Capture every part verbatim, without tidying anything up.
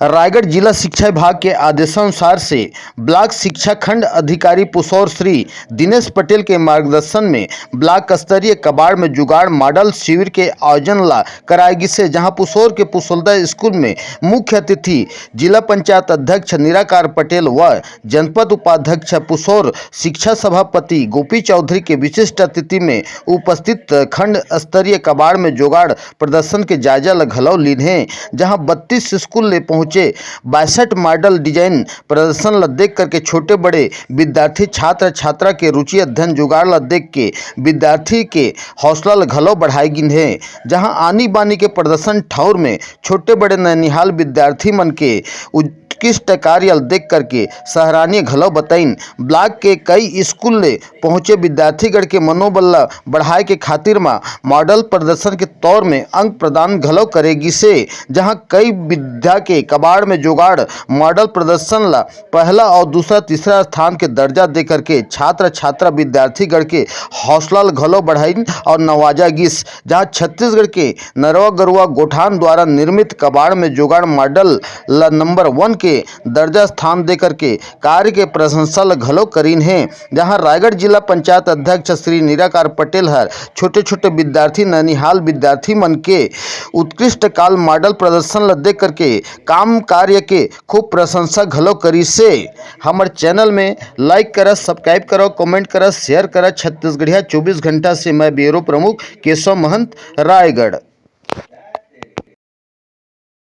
रायगढ़ जिला शिक्षा विभाग के आदेशानुसार से ब्लॉक शिक्षा खंड अधिकारी पुसौर श्री दिनेश पटेल के मार्गदर्शन में ब्लॉक स्तरीय कबाड़ में जुगाड़ मॉडल शिविर के आयोजन ला कराए गिसे, जहां पुसौर के पुसोलदा स्कूल में मुख्य अतिथि जिला पंचायत अध्यक्ष निराकार पटेल व जनपद उपाध्यक्ष पुसौर शिक्षा सभापति गोपी चौधरी के विशिष्ट अतिथि में उपस्थित खंड स्तरीय कबाड़ में जुगाड़ प्रदर्शन के जायजा ल घलौ लीन हे, जहां बत्तीस स्कूल ले पहुंचे बासठ मॉडल डिजाइन प्रदर्शन ल देख करके छोटे बड़े विद्यार्थी छात्र छात्रा के रुचि अध्ययन जुगाड़ ल देख के विद्यार्थी के हौसला ल घलौ बढ़ाए गिन हे, जहां आनी बानी के प्रदर्शन ठौर में छोटे बड़े नैनिहाल विद्यार्थी मन के उत्कृष्ट कार्य ल देख करके सराहनीय घलौ बताइन। ब्लॉक के कई स्कूल ले पहुंचे विद्यार्थीगण के मनोबल ल बढ़ाए के खातिर म मॉडल प्रदर्शन के तौर में अंक प्रदान घलौ करे गिसे, जहां कई विद्या के कबाड़ में जुगाड़ मॉडल प्रदर्शन ल पहला और दूसरा तीसरा स्थान के दर्जा दे करके छात्र छात्रा विद्यार्थीगण के हौसला ल घलौ बढ़ाइन और नवाजा गिस, जहां छत्तीसगढ़ के नरवा गरुआ गोठान द्वारा निर्मित कबाड़ में जुगाड़ मॉडल ल नंबर वन के दर्जा स्थान दे करके कार्य के प्रशंसा ल घलो करीन हे, जहां रायगढ़ जिला पंचायत अध्यक्ष श्री निराकार पटेल हर छोटे-छोटे विद्यार्थी नैनिहाल विद्यार्थी मन के उत्कृष्ट काल मॉडल प्रदर्शन ल देख करके काम कार्य के खूब प्रशंसा घलो करिस हे। हमर चैनल में लाइक करस, सब्सक्राइब करव, कमेंट करस, शेयर करस। छत्तीसगढ़िया चौबीस घंटा से मैं ब्यूरो प्रमुख केशव महंत, रायगढ़।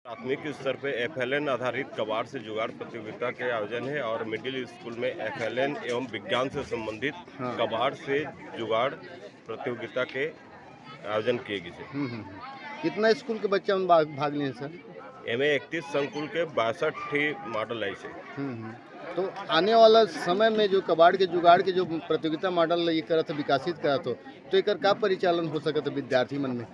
प्राथमिक स्तर पे एफएलएन आधारित कबाड़ से जुगाड़ प्रतियोगिता के आयोजन है और मिडिल स्कूल में एफएलएन एवं विज्ञान से संबंधित हाँ। कबाड़ से जुगाड़ प्रतियोगिता के आयोजन किए गिस हे। हम्म, हम्म, हम्म। कितना स्कूल के बच्चा मन भाग, भाग लिए सर? एमे इकतीस संकुल के बासठ ठी मॉडल आइस हे। हम्म, हम्म। तो आने वाला समय में जो कबाड़ के जुगाड़ के जो प्रतियोगिता मॉडल ये करत हो, विकसित करत हो, तो एकर का परिचालन हो सकत है विद्यार्थी मन में?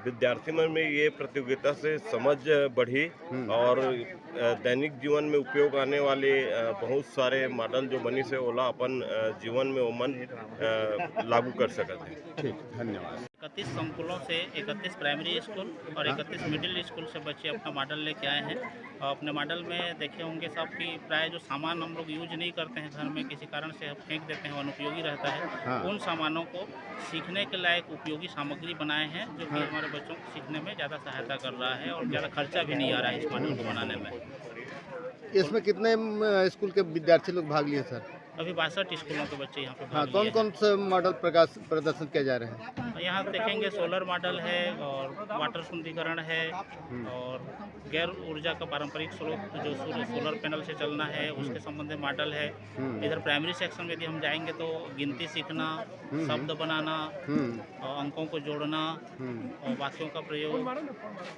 विद्यार्थी मन में ये प्रतियोगिता से समझ बढ़ी हम्म। और, अ, दैनिक जीवन में उपयोग आने वाले, अ, बहुत सारे मॉडल जो बनिस हे, ओला अपन, अ, जीवन में ओमन, अ, लागू कर सकत हे। ठीक, धन्यवाद। इकतीस संकुलों से इकतीस प्राइमरी स्कूल और हाँ। इकतीस मिडिल स्कूल से बच्चे अपना मॉडल लेके आए हैं। और अपने मॉडल में देखे होंगे सब कि प्राय जो सामान हम लोग यूज नहीं करते हैं घर में, किसी कारण से फेंक देते हैं, अनुपयोगी रहता है, हाँ। उन सामानों को सीखने के लायक उपयोगी सामग्री बनाए हैं, जो कि हाँ। हमारे बच्चों को सीखने में ज़्यादा सहायता कर रहा है और ज़्यादा खर्चा भी नहीं आ रहा है इस मॉडल को बनाने में। इसमें कितने, म, स्कूल के विद्यार्थी लोग भाग लिए सर? अभी बासठ स्कूलों के बच्चे यहाँ पे भाग हाँ, लिए कौन हैं। कौन से मॉडल प्रकाश, प्रदर्शन किया जा रहे हैं? यहाँ देखेंगे, सोलर मॉडल है और वाटर शुद्धिकरण है हम्म। और गैर ऊर्जा का पारंपरिक स्रोत जो सो-, सोलर पैनल से चलना है, हम्म। उसके संबंधित मॉडल है। हम्म। इधर प्राइमरी सेक्शन में यदि हम जाएंगे तो गिनती सीखना, हम्म। शब्द बनाना, हम्म। और अंकों को जोड़ना हम्म। और वाक्यों का प्रयोग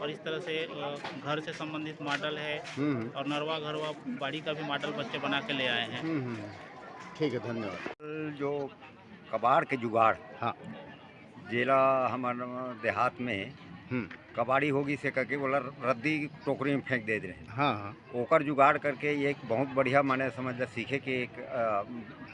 और इस तरह से, अ, घर से संबंधित मॉडल है हम्म। और नरवा घरवा बाड़ी का भी मॉडल बच्चे बना के ले आए हैं। हम्म, हम्म। ठीक है, धन्यवाद। जो कबाड़ के जुगाड़, हाँ। जेला हमर देहात में हम्म। कबाड़ी हो गिस हे कहिके ओला रद्दी टोकरी में फेंक देत रहे। हाँ, हाँ। ओकर जुगाड़ करके ये एक बहुत बढ़िया, माने समझ ला, सीखे के एक, अ,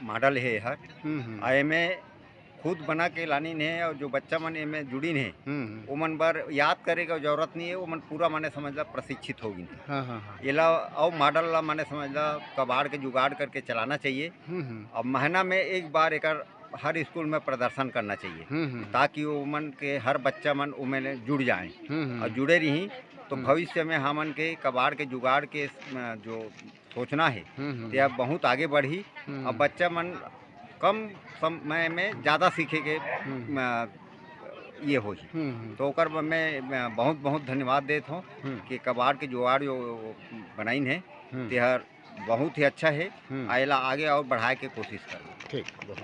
मॉडल हे हर। हम्म, हम्म। आ एमे खुद बना के लानिन हे और जो बच्चा मन एमे जुड़िन हे, हम्म, हम्म। ओमन बर याद करे के जरूरत नहीं है, ओमन पूरा, माने समझ ला, प्रशिक्षित हो गिन हे। हाँ, हाँ, हाँ। एला अउ मॉडल ला, माने समझ ला, कबाड़ के जुगाड़ करके चलाना चाहिए। हम्म, हम्म। अब महीना में एक बार एकर हर स्कूल में प्रदर्शन करना चाहिए, हम्म, हम्म। ताकि ओमन के हर बच्चा मन ओमे जुड़ जाएं हम्म, हम्म। और जुड़े रहीं, तो हम्म। भविष्य में हमन के कबाड़ के जुगाड़ के, अ, जो सोचना है, हम्म, हम्म। ते अब बहुत आगे बढ़ी। हम्म। अब बच्चा मन कम समय में ज़्यादा सीखे के, हम्म। अ, ये होही। हम्म, हम्म। तो ओकर बर मैं, मैं बहुत, बहुत धन्यवाद देत हूँ हम्म। कि कबाड़ के जुगाड़ जो बनाइन है, हम्म। तेहर बहुत ही अच्छा है। हम्म। आ एला आगे और बढ़ाए के कोशिश करबो। ठीक, बहुत